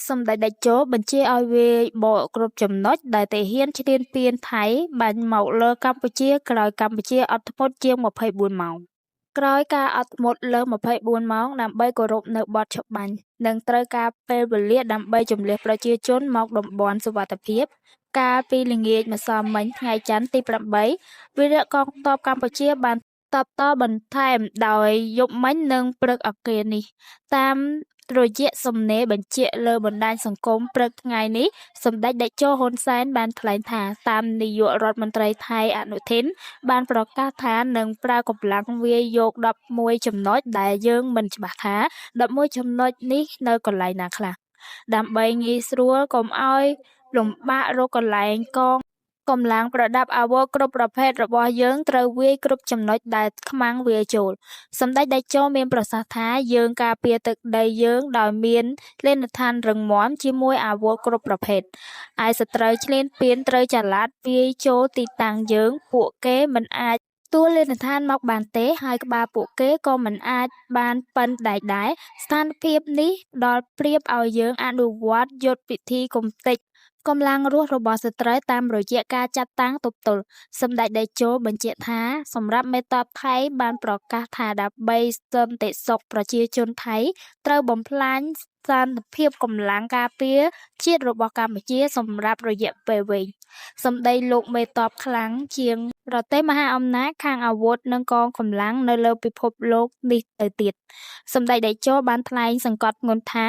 សម្តេចតេជោបញ្ជាឲ្យវាយបកគ្រប់ចំណុចដែលទាហានឈ្លានពានថៃបាញ់មកលើកម្ពុជាក្រោយកម្ពុជាអត់ធ្មត់ជាង 24 ម៉ោង។ ក្រោយការអត់ធ្មត់លើស 24 ម៉ោងដើម្បីគោរពនូវបទច្បាញ់ និងត្រូវការពេលវេលាដើម្បីជម្លៀសប្រជាជនមកតំបន់សុវត្ថិភាព កាលពីល្ងាចម្សិលមិញថ្ងៃច័ន្ទទី ៨ វីរកងទ័ពកម្ពុជាបានតបតបន្ថែមដោយយប់មិញនិងព្រឹកអង្គារនេះ តាមរយៈសំណេរបញ្ជាក់លើបណ្តាញសង្គមព្រឹកថ្ងៃនេះ សម្តេចតេជោ ហ៊ុន សែន បានថ្លែងថា តាមនាយករដ្ឋមន្ត្រីថៃ អនុធីន បានប្រកាសថានឹងប្រើកម្លាំងវាយយក ១១ ចំណុចដែលយើងមិនច្បាស់ថា ១១ ចំណុចនេះនៅកន្លែងណាខ្លះ ដើម្បីងាយស្រួលកុំឲ្យលំបាករកកន្លែងកងកម្លាំងប្រដាប់អាវុធគ្រប់ប្រភេទរបស់យើងត្រូវវាយគ្រប់ចំណុចដែលខ្មាំងវាយចូល សម្តេចតេជោមានប្រសាសន៍ថា យើងការពារទឹកដីយើងដោយមានលេណដ្ឋានរឹងមាំជាមួយអាវុធគ្រប់ប្រភេទ ឯសត្រូវឈ្លានពានត្រូវចល័តវាយចូលទីតាំងយើង ពួកគេមិនអាចទួលលេណដ្ឋានមកបានទេ ហើយក្បាលពួកគេក៏មិនអាចបានប៉ិនដែកដែរ ស្ថានភាពនេះផ្តល់ប្រៀបឲ្យយើងអនុវត្តយុទ្ធវិធីកម្ទេចកម្លាំងរស់របស់សត្រូវតាមរយៈការចាត់តាំងទប់ទល់ សម្តេចតេជោបញ្ជាក់ថា សម្រាប់មេទ័ពថៃបានប្រកាសថាដើម្បីសន្តិសុខប្រជាជនថៃត្រូវបំផ្លាញសន្តិភាពកម្លាំងការពារជាតិរបស់កម្ពុជាសម្រាប់រយៈពេលវែង សម្ដីលោកមេទ័ពខ្លាំងជាងប្រទេសមហាអំណាចខាងអាវុធនិងកងកម្លាំងនៅលើពិភពលោកនេះទៅទៀត សម្តេចតេជោបានថ្លែងសង្កត់ធ្ងន់ថា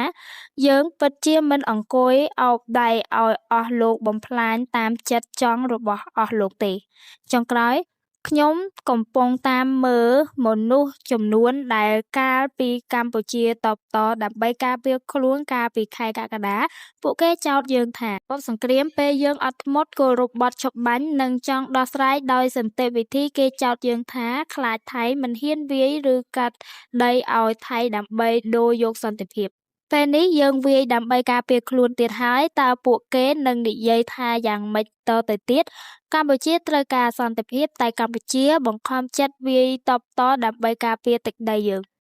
យើងពិតជាមិនអង្គុយឱបដៃឲ្យអស់លោកបំផ្លាញតាមចិត្តចង់របស់អស់លោកទេ ចុងក្រោយ ខ្ញុំកំពុងតាមមើលមនុស្សចំនួនដែលកាលពីកម្ពុជាតបតដើម្បីការពារខ្លួនកាលពីខែកក្កដា ពួកគេចោទយើងថា របបសង្គ្រាមពេលយើងអត់ធ្មត់គោរពបទច្បាញ់និងចង់ដោះស្រាយដោយសន្តិវិធីគេចោទយើងថា ខ្លាចថៃមិនហ៊ានវាយឬកាត់ដីឲ្យថៃដើម្បីដូរយកសន្តិភាព ពេលនេះយើងវាយដើម្បីការពារខ្លួនទៀតហើយ តើពួកគេនឹងនិយាយថាយ៉ាងម៉េចតទៅទៀត កម្ពុជាត្រូវការសន្តិភាព តែកម្ពុជាបង្ខំចិត្តវាយតបតដើម្បីការពារទឹកដីយើង។